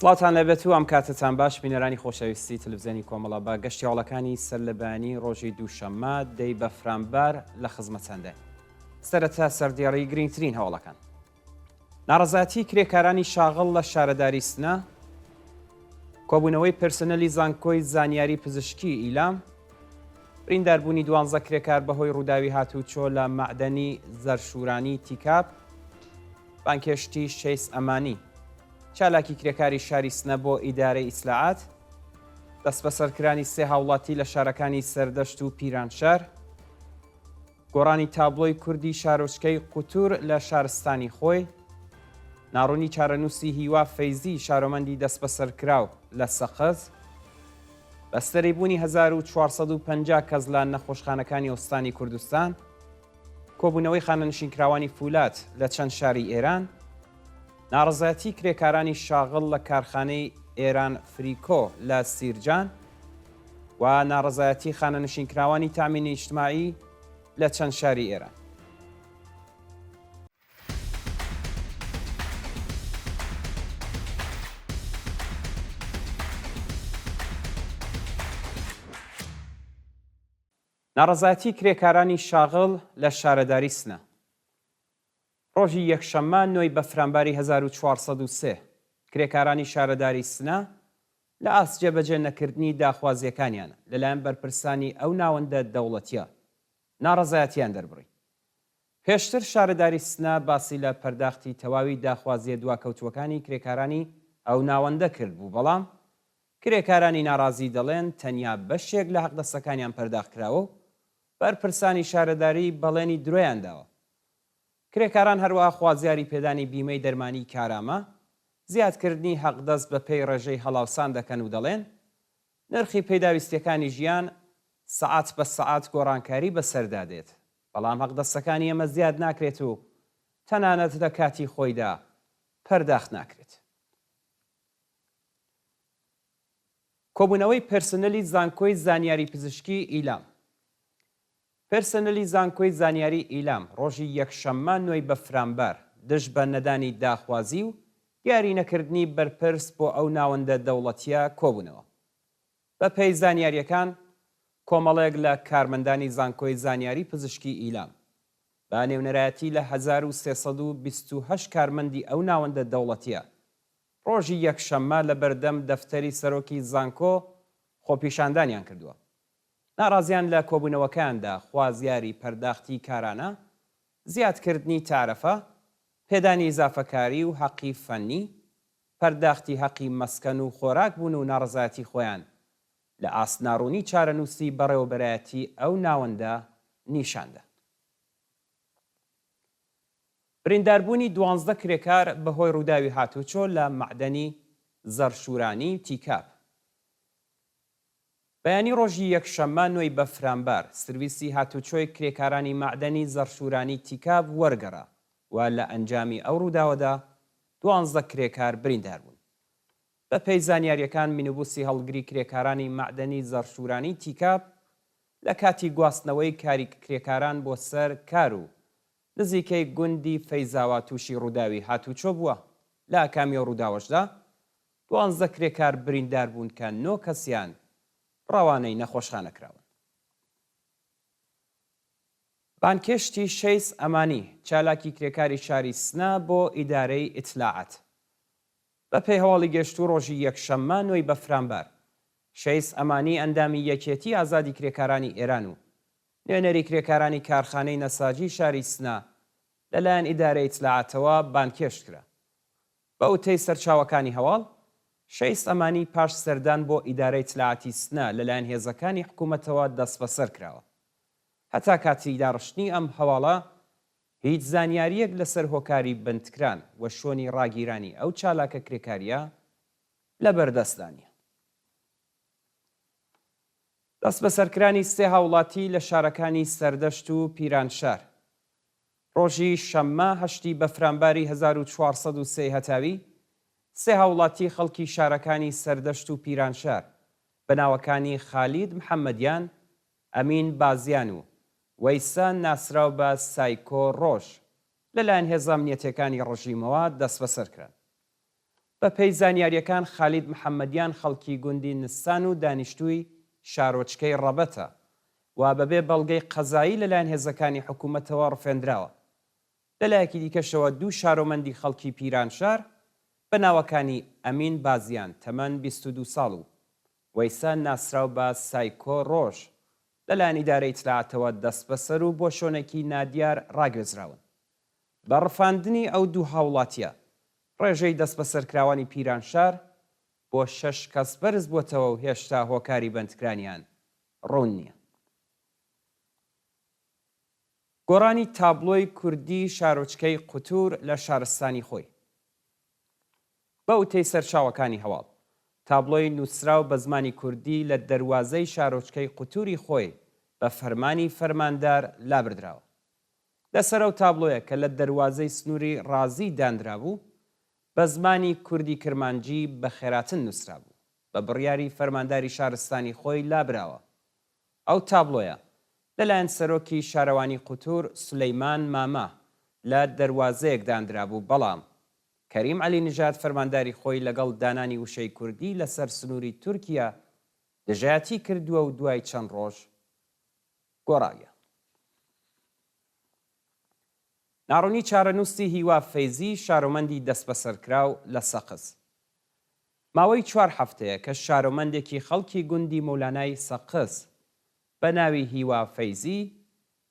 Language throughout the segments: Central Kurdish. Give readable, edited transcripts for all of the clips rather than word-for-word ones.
سڵاوتان لێبێت و ئەم کاتەتان باش بینەرانی خۆشەویستی تەلەفزیۆنی کۆمەڵە بە گەشتی هەواڵەکانی سەر لە بەیانی ڕۆژی دووشەممە دەی بەفرانبار لە خزمەتانداین. سەرەتا سەردێڕی گرنگترین هەواڵەکان. ناڕەزایەتی کرێکارانی شاغڵ لە شارەداری سنە، کۆبوونەوەی پرسنلی زانکۆی زانیاری پزیشکی ئیلام، برینداربوونی دوانزە کرێکار بەهۆی ڕووداوی هاتووچۆ لە مەعدەنی زەرشورانی تیکاب، بانگهێشتی شەیس ئەمانی، چالاکی کرێکاری شاری سنە بۆ ئیدارەی ئیتلاعات، دەستبەسەرکرانی سێ هاوڵاتی لە شارەکانی سەردەشت و پیرانشار، گۆڕانی تابڵۆی کوردی شارۆچکەی قوتور لە شارستانی خۆی، ناڕوونی چارەنووسی هیوا فەیزی شارۆمەندی دەستبەسەرکراو لە سەقز، بەستەری بوونی 1450 کەس لە نەخۆشخانەکانی ئوستانی کوردستان، کۆبوونەوەی خانەنشینکراوانی فولاد لە چەند شاری ئێران، ناڕەزایەتی کرێکارانی شاغڵ لە کارخانەی ئێران فریکۆ لە سیرجان و ناڕەزایەتی خانەنشینکراوانی تامینی ئیجتماعی لە چەند شاری ئێران. ناڕەزایەتی کرێکارانی شاغڵ لە شارەداری سنە. ڕۆژی یەکشەممە نۆی بەفرانباری 1403، کرێکارانی شارەداری سنە لە ئاست جێبەجێ نەکردنی داخوازییەکانیان لەلایەن بەرپرسانی ئەو ناوەندە دەوڵەتییە ناڕەزایەتییان دەربڕی. پێشتر شارەداری سنە باسی لە پەرداختی تەواوی داخوازییە دواکەوتووەکانی کرێکارانی ئەو ناوەندە کردبوو، بەڵام کرێکارانی ناڕازی دەڵێن تەنیا بەشێک لە حەقدەستەکانیان پەرداخت کراوە و بەرپرسانی شارەداری بەڵێنی درۆیان داوە. کرێکاران هەروەها خوازیاری پێدانی بیمەی دەرمانیی کارامە، زیادکردنی حەقدەست بەپێی ڕێژەی هەڵاوسان دەکەن و دەڵێن، نرخی پێداویستییەکانی ژیان سەعات بە سەعات گۆڕانکاری بەسەردا دێت، بەڵام حەقدەستەکانی ئێمە زیاد ناکرێت و تەنانەت لە کاتی خۆیدا پەرداخت ناکرێت. کۆبوونەوەی پێرسونلی زانکۆی زانیاری پزیشکی ئیلام پێرسونلی زانکۆی زانیاری ئیلام ڕۆژی یەکشەممە نۆی بەفرانبار دژ بە نەدانی داخوازی و دیاری نەکردنی بەرپرس بۆ ئەو ناوەندە دەوڵەتیە کۆبوونەوە. بە پێی زانیاریەکان کۆمەڵێک لە کارمەندانی زانکۆی زانیاری پزیشکی ئیلام بە نێونەرایەتی لە 1328 کارمەندی ئەو ناوەندە دەوڵەتیە ڕۆژی یەکشەممە لە بەردەم دەفتەری سەرۆکی زانکۆ خۆپیشاندانیان کردووە. ناڕازیان لە کۆبوونەوەکەیاندا خوازیاری پەرداختی کارانە، زیادکردنی تارەفە، پێدانی ئیزافەکاری و هەقی فەنی، پەرداختی هەقی مەسکەن و خۆراک بوون و ناڕەزایەتی خۆیان لە ئاست ناڕوونی چارەنووسی بەڕێوەبەرایەتی ئەو ناوەندە نیشاندا. برینداربوونی دوانزدە کرێکار بەهۆی رووداوی هاتووچۆ لە مەعدەنی زەڕشوورانی تیکاب. بەیانی رۆژی یەکشەممە نۆی بەفرانبار، سرویسی هاتووچۆی کرێکارانی مەعدەنی زەڕشوورانی تیکاب وەرگەڕا و لە ئەنجامی ئەو رووداوەدا دوانزدە کرێکار برینداربوون. بەپێی زانیارییەکان مینوبوسی هەڵگری کرێکارانی مەعدەنی زەڕشوورانی تیکاب لە کاتی گواستنەوەی کاری کرێکاران بۆ سەر کار و نزیکەی گوندی فەیزاوا تووشی ڕووداوی هاتووچۆ بووە، لە ئاکامی ئەو ڕووداوەشدا دوانزە کرێکار بریندار بوون کە نۆ کەسیان ڕەوانەی نەخۆشخانە کراون. بانگهێشتی شەیس ئەمانی، چالاکی کرێکاری شاری سنە بۆ ئیدارەی ئیتلاعات. بە پێی هەواڵی گەشتوو ڕۆژی یەکشەممە نۆی بەفرانبار، شەیس ئەمانی ئەندامی یەکێتی ئازادی کرێکارانی ئێران و نوێنەری کرێکارانی کارخانەی نەساجی شاری سنە لەلایەن ئیدارەی ئیتلاعاتەوە بانگهێشت کرا. بە وتەی سەرچاوەکانی هەواڵ، شەیس ئەمانی پاش سەردان بۆ ئیدارەی ئیتلاعاتی سنە لەلایەن هێزەکانی حکوومەتەوە دەستبەسەر کراوە. هەتا کاتی داڕشتنی ئەم هەواڵە هیچ زانیارییەک لەسەر هۆکاری بەندکران و شۆنی ڕاگیرانی ئەو چالاکە کرێکارییە لەبەردەستدا نییە. دەستبەسەرکرانی سێ هاوڵاتی لە شارەکانی سەردەشت و پیرانشار ڕۆژی شەممە هەشتی بەفرانباری 1403 هەتاوی، سێ هاوڵاتی خەڵکی شارەکانی سەردەشت و پیرانشار بە ناوەکانی خالید محەممەدیان، ئەمین بازیان و وەیسە ناسراو بە سایکۆ ڕۆژ لەلایەن هێزە ئەمنیەتیەکانی ڕژیمەوە دەستبەسەر کران. بەپێی زانیارییەکان خالید محەممەدیان خەڵکی گوندی نسان و دانیشتووی شارۆچکەی ڕەبەتە و بەبێ بەڵگەی قەزایی لەلایەن هێزەکانی حکوومەتەوە ڕفێندراوە. لەلایەکی دیکەشەوە دوو شارۆمەندی خەڵکی پیرانشار بە ناوەکانی ئەمین بازیان تەمەن 22 ساڵ و وەیسە ناسراو بە سایکۆ ڕۆژ لەلایەن ئیدارەی ئیتلاعاتەوە دەستبەسەر و بۆ شۆنێکی نادیار ڕاگوێزراون. بە ڕفاندنی ئەو دوو هاوڵاتییە، ڕێژەی دەستبەسەرکراوانی پیرانشار بۆ شەش کەس بەرزبووەتەوە و هێشتا هۆکاری بەندکرانیان ڕوون نییە. گۆڕانی تابڵۆی کوردی شارۆچکەی قوتور لە شارستانی خۆی. بە وتەی سەرچاوەکانی هەواڵ، تابڵۆی نووسراو بە زمانی کوردی لە دەروازەی شارۆچکەی قوتوری خۆی بە فەرمانی فەرماندار لابردراوە. لەسەر ئەو تابڵۆیە کە لە دەروازەی سنووری ڕازی دانرابوو، بە زمانی کوردی کرمانجی بەخێراتن نووسرابوو، بە بڕیاری فەرمانداری شارستانی خۆی لابراوە. ئەو تابڵۆیە لەلایەن سەرۆکی شارەوانی قوتور سولەیمان مامە لە دەروازەیەک داندرابوو، بەڵام کەریم عەلی نژاد فەرمانداری خۆی لەگەڵ دانانی وشەی کوردی لەسەر سنووری تورکیا دژایەتی کردووە و دوای چەند ڕۆژ گۆڕاویە. ناڕوونی چارەنووسی هیوا فەیزی شارۆمەندی دەستبەسەرکراو لە سەقز. ماوەی چوار هەفتەیە کە شارۆمەندێکی خەڵکی گوندی مەولانای سەقز بە ناوی هیوا فەیزی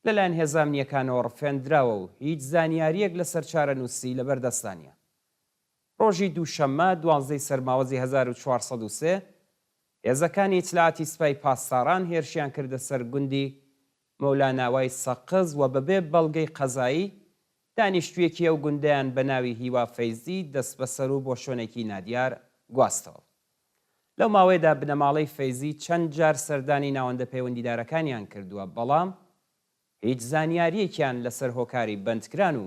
لەلایەن هێزە ئەمنییەکانەوە ڕفێندراوە و هیچ زانیارییەک لەسەر چارەنووسی لەبەردەستدا نییە. ڕۆژی دووشەممە دوانزەی سەرماوەزی 1403 هێزەکانی ئیتلاعاتی سپای پاسداران هێرشیان کردە سەر گوندی مەولاناوای سەقز و بەبێ بەڵگەی قەزایی دانیشتوویەکی ئەو گوندەیان بە ناوی هیوا فەیزی دەستبەسەر و بۆ شوێنێکی نادیار گواستەوە. لەو ماوەیەدا بنەماڵەی فەیزی چەند جار سەردانی ناوەندە پەیوەندیدارەکانیان کردووە، بەڵام هیچ زانیارییەکیان لەسەر هۆکاری بەندکران و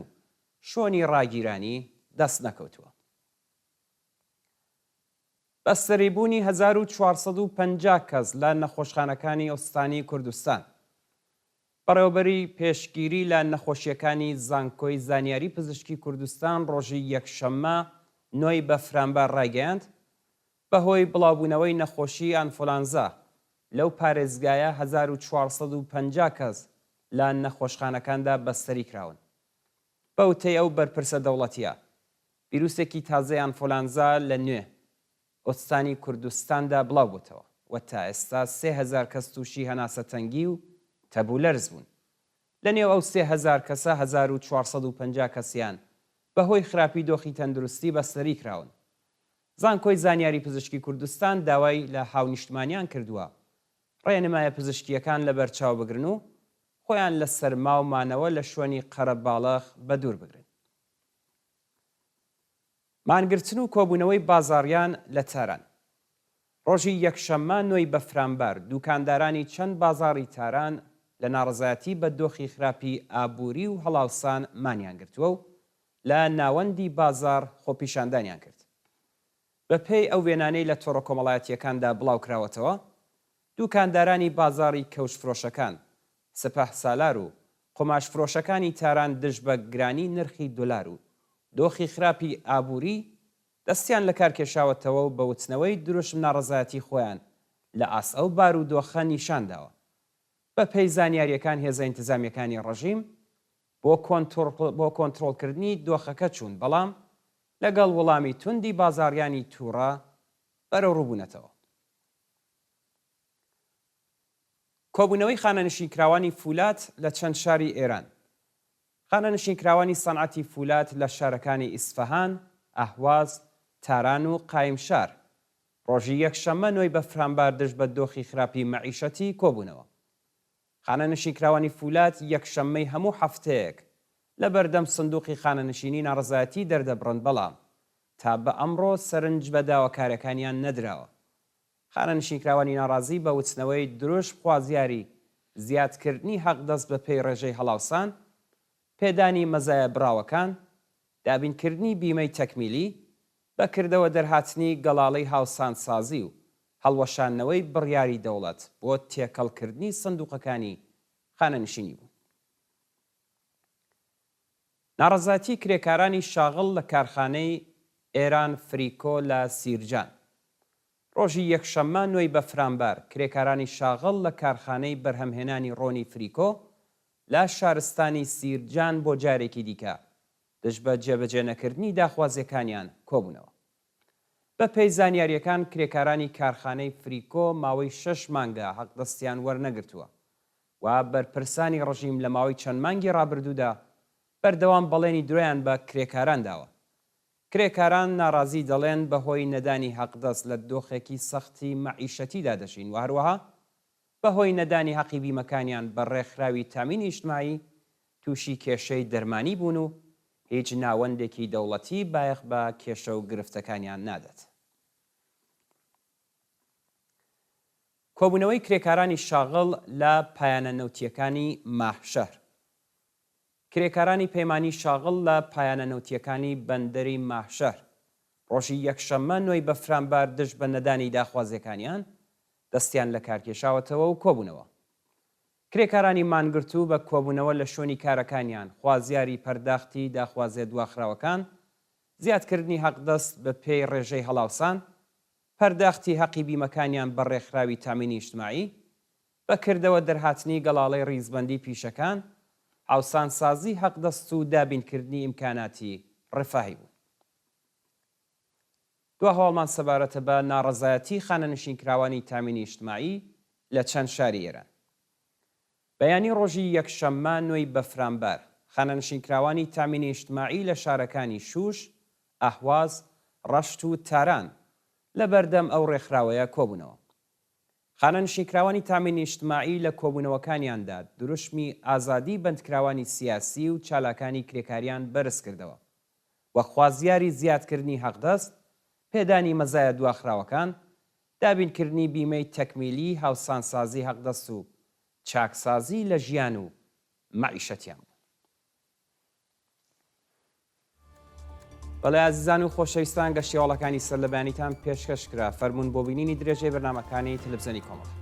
شۆنی ڕاگیرانی دەست نەکەوتووە. بەستەریبوونی 1450 کەس لە نەخۆشخانەکانی ئوستانی کوردستان. بەڕێوەبەری پێشگیری لە نەخۆشییەکانی زانکۆی زانیاری پزیشکی کوردستان ڕۆژی یەکشەممە نۆی بەفرانبار ڕایگەیاند، بەهۆی بڵاوبوونەوەی نەخۆشیی ئانفۆلانزا لەو پارێزگایە 1450 کەس لە نەخۆشخانەکاندا بەستەری کراون. بە وتەی ئەو بەرپرسە دەوڵەتییە، ڤیروسێکی تازەی ئانفۆلانزا لە نوێ ئوستانی کوردستاندا بڵاوبووتەوە و تا ئێستا 3000 کەس تووشی هەناسەتەنگی و تەبوولەرز بوون. لە نێو ئەو 3000 کەسە 1450 کەسیان بەهۆی خراپی دۆخی تەندروستی بەستەری کراون. زانکۆی زانیاری پزیشکی کوردستان داوای لە هاونیشتمانیان کردووە ڕێنمایە پزیشکییەکان لەبەرچاو بگرن و خۆیان لە سەرما و مانەوە لە شوێنی قەرەباڵغ بەدوور بگرن. مانگرتن و کۆبوونەوەی بازاڕیان لە تاران. ڕۆژی یەکشەممە نۆی بەفرانبار، دووکاندارانی چەند بازاڕی تاران لە ناڕەزایەتی بە دۆخی خراپی ئابووری و هەڵاوسان مانیان گرتووە و لە ناوەندی بازاڕ خۆپیشاندانیان کرد. بەپێی ئەو وێنانەی لە تۆڕە کۆمەڵایەتییەکاندا بڵاوکراوەتەوە، دووکاندارانی بازاڕی کەوشفرۆشەکان، سپەهسالار و قوماشفرۆشەکانی تاران دژ بە گرانی نرخی دۆلار و دۆخی خراپی ئابووری دەستیان لەکار کێشاوەتەوە و بە وتنەوەی دروشم ناڕەزایەتی خۆیان لە ئاست ئەو بارودۆخە نیشان داوە. بە پێی زانیارییەکان هێزە ئینتزامییەکانی ڕژیم بۆ بۆ کۆنترۆڵکردنی دۆخەکە چوون بەڵام لەگەڵ وڵامی توندی بازاڕیانی تووڕە بەرەوڕوو بوونەتەوە. کۆبوونەوەی خانەنشینکراوانی فولاد لە چەند شاری ئێران. خانەنشینکراوانی سەنعەتی فولاد لە شارەکانی ئیسفەهان، ئەهواز، تاران و قایمشار ڕۆژی یەکشەممە نۆی بەفرانبار دژ بە دۆخی خراپی مەعیشەتی کۆبوونەوە. خانەنشینکراوانی فولاد یەکشەممەی هەموو هەفتەیەک لە بەردەم سندوقی خانەنشینی ناڕەزایەتی دەردەبڕن بەڵام تا بە ئەمڕۆ سەرنج بە داواکاریەکانیان نەدراوە. خانەنشینکراوانی ناڕازی بە وتنەوەی دروشم خوازیاری زیادکردنی حەقدەست بە پێی ڕێژەی هەڵاوسان، پێدانی مەزایە بڕاوەکان، دابینکردنی بیمەی تەکمیلی، بە کردەوە دەرهاتنی گەڵاڵەی هاوسانسازی و هەڵوەشاندنەوەی بڕیاری دەوڵەت بۆ تێکەڵکردنی سندوقەکانی خانەنشینی بوون. ناڕەزایەتی کرێکارانی شاغڵ لە کارخانەی. ئێران فریکۆ لە سیرجان. ڕۆژی یەکشەممە نۆی بەفرانبار، کرێکارانی شاغڵ لە کارخانەی بەرهەمهێنانی ڕۆنی فریکۆ لە شارستانی سیرجان بۆ جارێکی دیکە دژ بە جێبەجێ نەکردنی داخوازیەکانیان کۆبوونەوە. بە پێی زانیاریەکان کرێکارانی کارخانەی فریکۆ ماوەی شەش مانگە حەقدەستیان وەرنەگرتووە و بەرپرسانی ڕژیم لە ماوەی چەند مانگی ڕابردوودا بەردەوام بەڵێنی درۆیان بە کرێکاران داوە. کرێکاران ناڕازی دەڵێن بەهۆی نەدانی حەقدەست لە دۆخێکی سەختی مەعیشەتیدا دەژین و هەروەها بەهۆی نەدانی هەقی بیمەکانیان بە ڕێکخراوی تامینی ئیجتماعی تووشی کێشەی دەرمانی بوون و هیچ ناوەندێکی دەوڵەتی بایەخ بە کێشە و گرفتەکانیان نادات. کۆبوونەوەی کرێکارانی شاغڵ لە پایانە نەوتییەکانی ماهشەهر. کرێکارانی پەیمانی شاغڵ لە پایانە نەوتییەکانی بەندەری ماهشەهر ڕۆژی یەکشەممە نۆی بەفرانبار دژ بە نەدانی داخوازییەکانیان دەستیان لەکارکێشاوەتەوە و کۆبوونەوە. کرێکارانی مانگرتوو بە کۆبوونەوە لە شوێنی کارەکانیان خوازیاری پەرداختی داخوازیە دواخراوەکان، زیادکردنی حەقدەست بە پێی ڕێژەی هەڵاوسان، پەرداختی هەقی بیمەکانیان بە ڕێکخراوی تامینی ئیجتماعی، بە کردەوە دەرهاتنی گەڵاڵەی ڕیزبەندی پیشەکان، هاوسانسازی حەقدەست و دابینکردنی ئیمکاناتی ڕفاهی بوون. دوا هەواڵمان سەبارەتە بە ناڕەزایەتی خانەنشینکراوانی تامینی ئیجتماعی لە چەند شاری ئێران. بەیانی ڕۆژی یەکشەممە نۆی بەفرانبار، خانەنشینکراوانی تامینی ئیجتماعی لە شارەکانی شوش، ئەهواز، ڕەشت و تاران لە بەردەم ئەو ڕێکخراوەیە کۆبوونەوە. خانەنشینکراوانی تامینی ئیجتماعی لە کۆبوونەوەکانیاندا دروشمی ئازادی بەندکراوانی سیاسی و چالاکانی کرێکاریان بەرزکردەوە. و خوازیاری زیادکردنی حەقدەست، پێدانی مەزایا دواخراوەکان، دابینکردنی بیمەی تەکمیلی هاوسانسازی حەقدەست و چاکسازی لە ژیان و مەعیشەتیان بوون. بەڵێ ئازیزان و خۆشەویستان گەشتی هەواڵەکانی سەرلەبەیانیتان پێشکەش کرا، فەرموون بۆ بینینی درێژەی بەرنامەکانی تەلەفزیۆنی کۆمەڵە.